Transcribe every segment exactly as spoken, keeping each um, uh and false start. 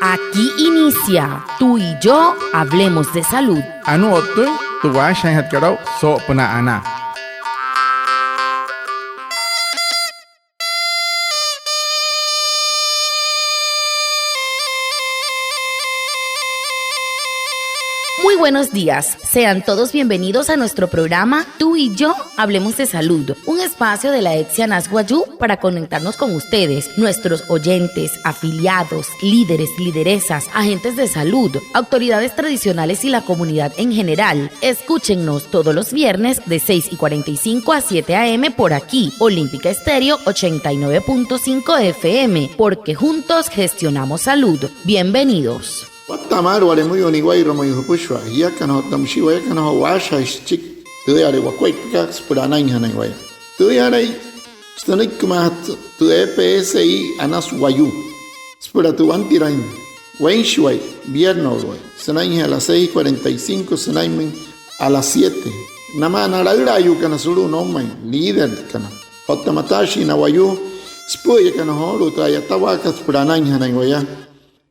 Aquí inicia Tú y yo hablemos de salud. Anuu o'ttüin tü waashajaainjatkat aa'u soo'opünaa anaa. Muy buenos días. Sean todos bienvenidos a nuestro programa Tú y yo hablemos de salud, un espacio de la EPSI Anas Wayuu para conectarnos con ustedes, nuestros oyentes, afiliados, líderes, lideresas, agentes de salud, autoridades tradicionales y la comunidad en general. Escúchennos todos los viernes de seis y cuarenta y cinco a siete a. m. por aquí, Olímpica Estéreo ochenta y nueve punto cinco F M, porque juntos gestionamos salud. Bienvenidos. Watta'a maalü wale müyuu niwa'irua mayuu jüpüshua jiakana otta müshii wayakana joo waashajaain süchiki tüüyale wakuaippakat süpüla anainjanain waya. Tüüyalai sünüikimaajatü tü E P S I Anas Wayuu süpüla tü wantiraain weinshiwai, vierno'uluwai, sünainjee a las seis cuarenta y cinco sünainmüin a las siete. Namaa na laülaayuukana sulu'u noumain, líderkana otta mataashii na wayuu süpü'üyakana joolu'u tü a'yatawaakat süpüla anainjanain waya.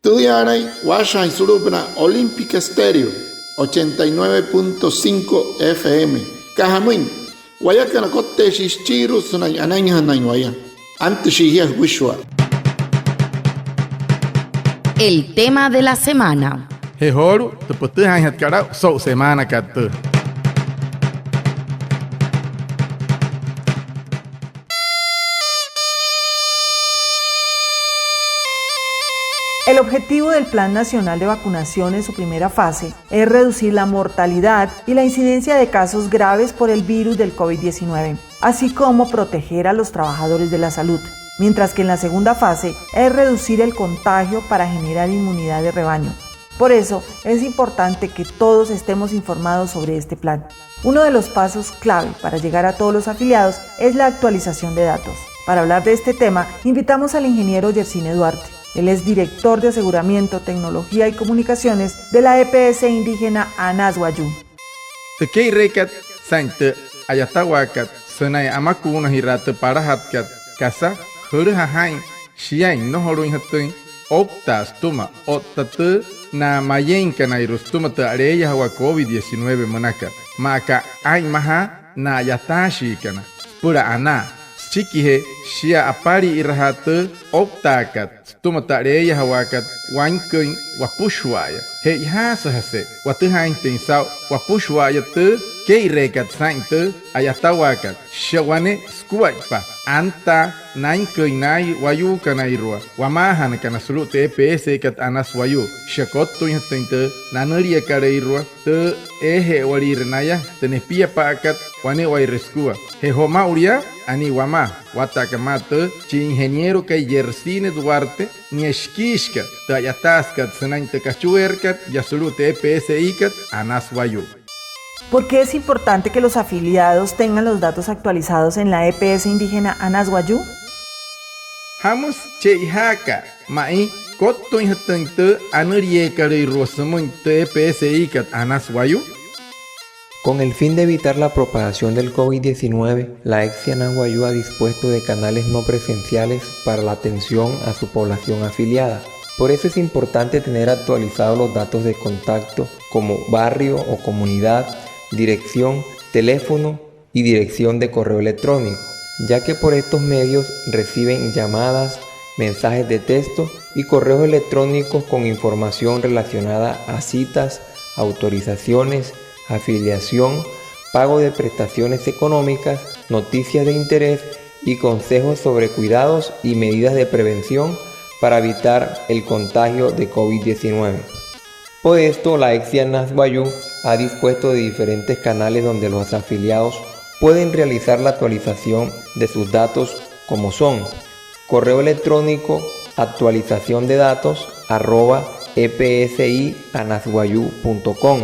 Tüüyaalain waashajaain sulu'upünaa Olímpica Estéreo ochenta y nueve punto cinco F M. Aka jamüin, wayakana kotteeshii süchiirua sünain anainjanain waya. Antüshii jia jüpüshua. El tema de la semana. Je joolu'u tü pütüjaainjatkat aa'u so'u semaanakat tüü. El objetivo del Plan Nacional de Vacunación en su primera fase es reducir la mortalidad y la incidencia de casos graves por el virus del covid diecinueve, así como proteger a los trabajadores de la salud, mientras que en la segunda fase es reducir el contagio para generar inmunidad de rebaño. Por eso, es importante que todos estemos informados sobre este plan. Uno de los pasos clave para llegar a todos los afiliados es la actualización de datos. Para hablar de este tema, invitamos al ingeniero Yercine Duarte. Él es director de Aseguramiento, Tecnología y Comunicaciones de la E P S indígena Anas Wayuu. Tü kee'ireekat saa'in tü a'yatawaakat sünain amakuunajiraa tü palajatkat, kasa jülüja jaa'in shiain nnojolüinjatüin ouktaa sütüma otta tü na mayeinkanairua sütüma tü aleeyajawaa covid diecinueve münakat, maa aka aa'inmajaa na a'yataashiikana süpüla anaa. Süchikijee shia apali'irajaa tü ouktaakat sütüma tü aleeyajawaakat wainküin wapüshua'aya. Che'ojaasüjase watüjaainjatüin saa'u wapüshua'aya tü kee'ireekat saa'in tü a'yatawaakat. Shia wane sukuaippa antaa nainküin na wayuukanairua wamaajanakana sulu'u tü E P S-kat Anas Wayuu. Shia kottüinjatüin tü nanüliakalüirua tü eeje'ewaliire naya, tü nepiapa'akat wane'ewai sükua. Je joo maa'ulu yaa, anii wamaa watta'aka maa tü chi ingenierokai Yercine Duarte, nia shikiishika tü a'yataasükat sünain tü kachueerakat yaa sulu'u tü E P S-kat Anas Wayuu. ¿Por qué es importante que los afiliados tengan los datos actualizados en la E P S indígena Anas Wayuu? ¿Jamüsü che'ojaaka ma'i kottüinjatüin tü anülieekalüirua sümüin tü E P S-kat Anas Wayuu? Con el fin de evitar la propagación del covid diecinueve, la EPSI Anas Wayuu ha dispuesto de canales no presenciales para la atención a su población afiliada. Por eso es importante tener actualizados los datos de contacto como barrio o comunidad, dirección, teléfono y dirección de correo electrónico, ya que por estos medios reciben llamadas, mensajes de texto y correos electrónicos con información relacionada a citas, autorizaciones, afiliación, pago de prestaciones económicas, noticias de interés y consejos sobre cuidados y medidas de prevención para evitar el contagio de covid diecinueve. Por esto, la EPSI Anas Wayuu ha dispuesto de diferentes canales donde los afiliados pueden realizar la actualización de sus datos, como son correo electrónico actualización de datos arroba epsianaswayuu punto com,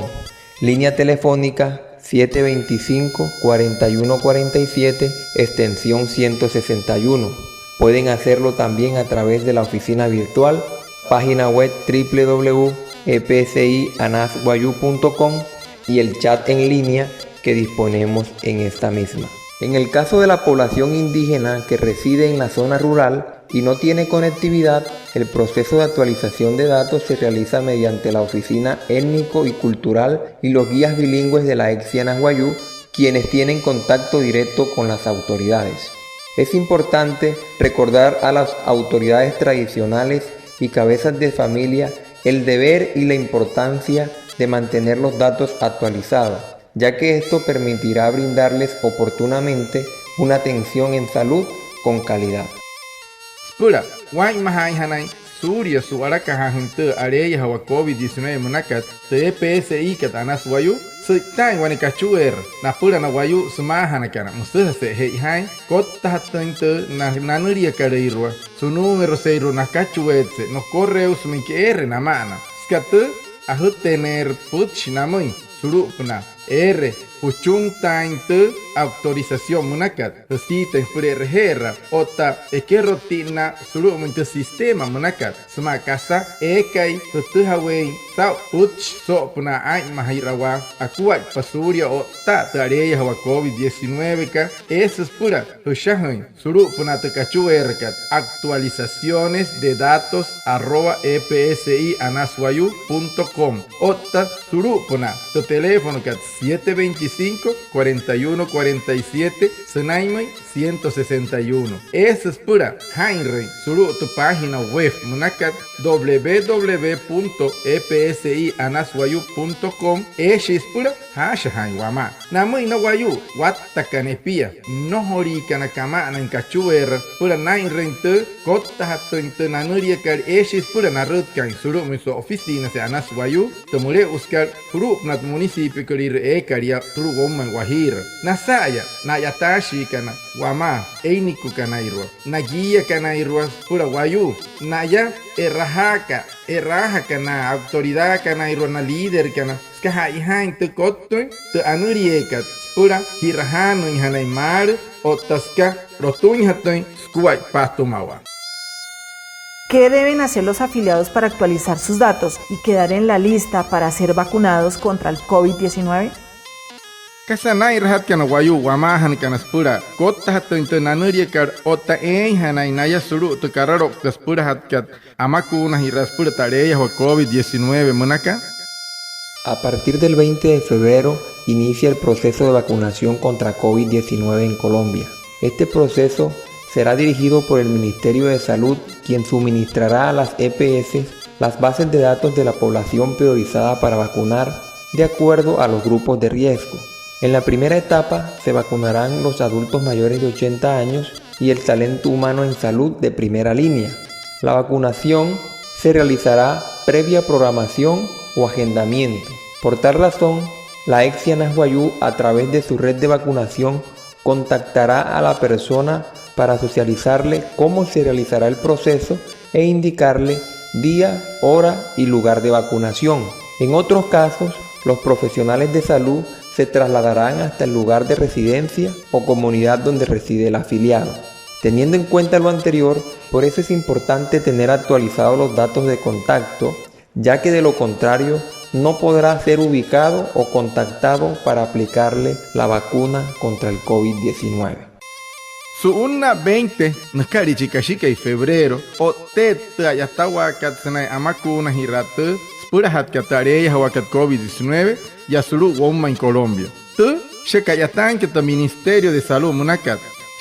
línea telefónica siete veinticinco, cuarenta y uno cuarenta y siete, extensión ciento sesenta y uno. Pueden hacerlo también a través de la oficina virtual, página web w w w punto e p s i anas wayuu punto com y el chat en línea que disponemos en esta misma. En el caso de la población indígena que reside en la zona rural y no tiene conectividad, el proceso de actualización de datos se realiza mediante la Oficina Étnico y Cultural y los guías bilingües de la EPSI Anas Wayuu, quienes tienen contacto directo con las autoridades. Es importante recordar a las autoridades tradicionales y cabezas de familia el deber y la importancia de mantener los datos actualizados, ya que esto permitirá brindarles oportunamente una atención en salud con calidad. Süpüla waa'inmajaainjanain suulia su'walakajaain tü aleeyajawaa COVID diecinueve münakat, tü EPSIkat Anas Wayuu, sü'itaain wane kachueera napüla na wayuu sümaajanakana. Müsüjase che'ojaain kottajatüin tü na-, nanüliakalüirua, sunuumeroseirua nakachueetse, nokoreusü müinka eere nama'ana, süka tü ajüteneerü pütchi namüin sulu'upünaa eere jüchuntaain tü autorización münakat, jüsiitain süpüla e'reje'eraa otta ekerotinnaa sulu'umüin tü sistema münakat sümaa kasa eekai jütüjaweein saa'u pütchi soo'opünaa aa'inmajirawaa akuaippa suulia o'ttaa tü aleeyajawaa COVID diecinuevekat. Eesü süpüla jüshajüin sulu'upünaa tü kachueerakat actualizaciones de datos arroba epsianaswayuu punto com otta sulu'upünaa tü teléfonokat siete veinticinco, cuarenta y uno, cuarenta y siete, sünainmüin ciento sesenta y uno. Eesü süpüla jaa'inrüin sulu'u tü página web münakat www punto epsianaswayuu punto com. Eeshii süpüla jaashajaain wamaa namüin na wayuu wattakana epia nnojoliikana kama'anain kachueera süpüla naa'inrüin tü kottajatüin tü nanüliakat eeshii süpüla narütkaain sulu'umüin so'ofisiinase Anas Wayuu tü müle'usükat sulu'upünaa tü municipiokalüirua eekalia sulu'u woumain Wajiira. Nasa'aya na a'yataashiikana wamaa, einikukanairua, na guiakanairua süpüla wayuu, naya e'rajaaka, e'raajaka na autoridadkanairua, na líderkana, süka ja'ijaain tü kottüin tü anülieekat süpüla ji'rajaanüinjanain maalü otta süka lotüinjatüin sukuaippa atümawaa. ¿Qué deben hacer los afiliados para actualizar sus datos y quedar en la lista para ser vacunados contra el COVID diecinueve? ¿Kasa naa'inrajatka na wayuu wamaajanakana süpüla kottajatüin tü nanüliakat otta eeinjanain naya sulu'u tü karaloukta süpülajatkat amakuunajiraa süpüla tü aleeyajawaa COVID diecinueve münaka? A partir del veinte de febrero inicia el proceso de vacunación contra COVID diecinueve en Colombia. Este proceso será dirigido por el Ministerio de Salud, quien suministrará a las EPS las bases de datos de la población priorizada para vacunar de acuerdo a los grupos de riesgo. En la primera etapa se vacunarán los adultos mayores de ochenta años y el talento humano en salud de primera línea. La vacunación se realizará previa programación o agendamiento. Por tal razón, la EPSI Anas Wayuu, a través de su red de vacunación, contactará a la persona para socializarle cómo se realizará el proceso e indicarle día, hora y lugar de vacunación. En otros casos, los profesionales de salud se trasladarán hasta el lugar de residencia o comunidad donde reside el afiliado. Teniendo en cuenta lo anterior, por eso es importante tener actualizados los datos de contacto, ya que de lo contrario no podrá ser ubicado o contactado para aplicarle la vacuna contra el COVID diecinueve. Su'unnaa veinte nüka'lia chi kashikai febrero, o'tteerü tü a'yatawaakat sünain amakuunajiraa tü süpülajatkat tü aleeyajawaakat COVID diecinueve yaa sulu'u woumain Colombia. Tü, shia ka'yataainka tü Ministerio de Salud münakat,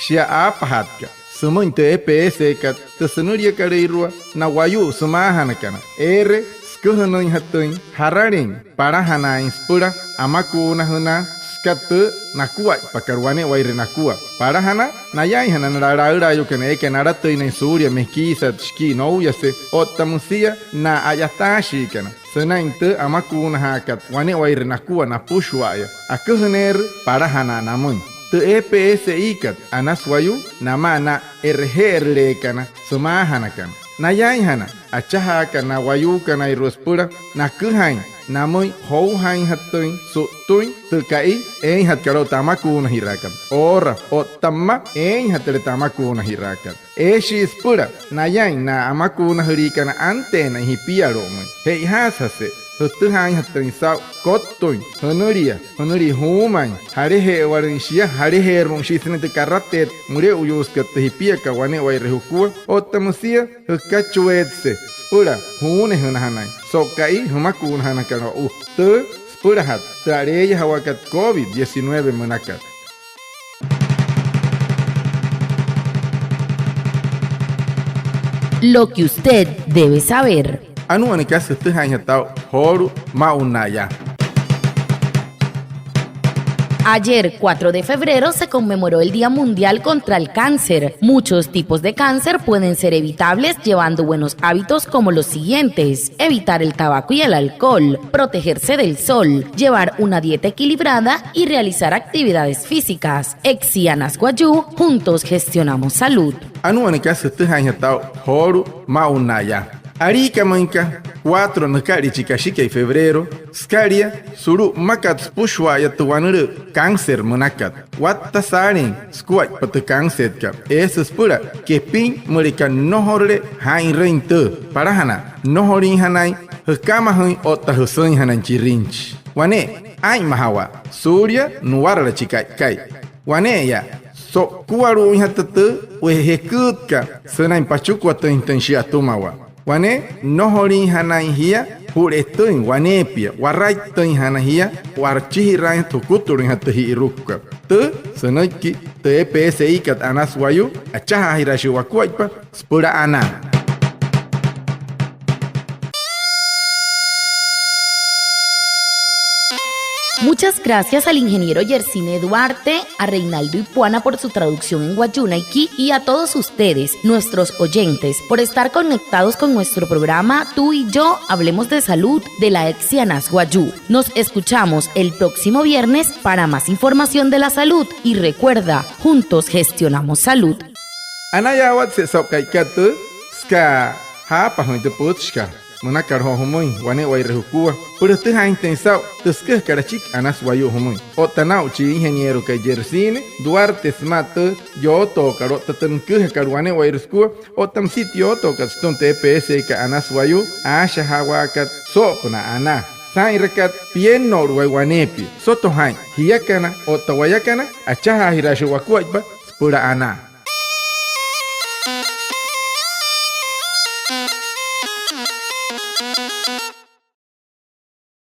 shia aapajatka sümüin tü EPSkat, tü sünüliakalüirua na wayuu sümaajanakana, eere süküjünüinjatüin jaralein palajanaain süpüla amakuunajünaa süka tü nakuaippakat wane'ewaire nakua. Palajana nayainjana na laülaayuukana eekai nalatüinain suulia mekiisat shikii nouyase otta müsia na a'yataashiikana sünain tü amakuunajaakat wane'ewaire nakua napüshua'aya. Aküjüneerü palajanaa namüin. Tü EPSkat Anas Wayuu namaa na e'reje'erüleekana sümaajanakana, nayainjana achajaaka na wayuukanairua süpüla naküjain namüin joujainjatüin su'ttüin tü ka'i eeinjatkat aa'u tü amakuunajiraakat, oora otta mma eeinjatüle tü amakuunajiraakat. Eeshii süpüla nayain na amakuunajüliikana anteenain jipialu'umüin. Che'ojaasüjase jütüjaainjatüin saa'u kottüin jünülia, jünülia juumain, jalaje'ewalüin shia, jalajeeru'uin shia sünain tü karateet müle'uyuusekat tü jipiakat wane'ewai jukua, otta müsia jükachueetse süpüla juunejünajanain so'u ka'i jümakuunajanakat o'u, tü süpülajat tü aleeyajawaakat covid diecinueve münakat. Lo que usted debe saber. Anuu wane kasa jütüjaainjatü aa'u joolu'u maa'ulu yaa. Ayer, cuatro de febrero, se conmemoró el Día Mundial contra el Cáncer. Muchos tipos de cáncer pueden ser evitables llevando buenos hábitos como los siguientes: evitar el tabaco y el alcohol, protegerse del sol, llevar una dieta equilibrada y realizar actividades físicas. EPSI Anas Wayuu, juntos gestionamos salud. Anuu wane kasa jütüjaainjatü aa'u joolu'u maa'ulu yaa. Aliikamüinka, cuatro nüka'lia chi kashikai febrero, sükalia sulu'u mmakat süpüshua'aya tü wanülüü cáncer münakat. Watta saalin sukuaippa tü cáncerkat, eesü süpüla kepiin müleka nnojorule jaa'inrüin tüü. Palajana, nnojoliinjanain jükamajüin otta jüsüinjanain chirinchi. Wane aa'inmajawaa suulia nuwarala chi ka'ikai. Wane'eya so'ukuwalu'uinjatü tü wayuu jeküütkat sünain pachukuatüinjatüin shia atümawaa. Wane nnojoliinjanain jia ju'letüin waneepia, waraittüinjana jia, wachijiraainjatü, jukutuluinjatü tü ji'irukukat. Tü sünüiki tü EPSIkat Anas Wayuu, achajaajiraashii wakuaippa süpüla anaa. Muchas gracias al ingeniero Yercine Duarte, a Reinaldo Ipuana por su traducción en wayuunaiki y a todos ustedes, nuestros oyentes, por estar conectados con nuestro programa Tú y yo hablemos de salud de la EPSI Anas Wayuu. Nos escuchamos el próximo viernes para más información de la salud. Y recuerda, juntos gestionamos salud. Anayaawatse so'u ka'ikat tüü, süka jaapajüin tü pütchikat münakat joo jümüin wane'ewai jukua süpüla jütüjaainjatüin saa'u tü süküjakat achiki Anas Wayuu jümüin. Otta naa'u chi ingenierokai Yercine Duarte sümaa tü yootookat otta tü nüküjakat wane'ewai sükua, otta müsia tü yootookat sütüma tü EPSIkat Anas Wayuu, aashajawaakat soo'opünaa anaa. Saa'inrakat pienno'ulu waya waneepia. Soto jaa'in, jiakana otta wayakana, achajaajiraashii wakuaippa süpüla anaa.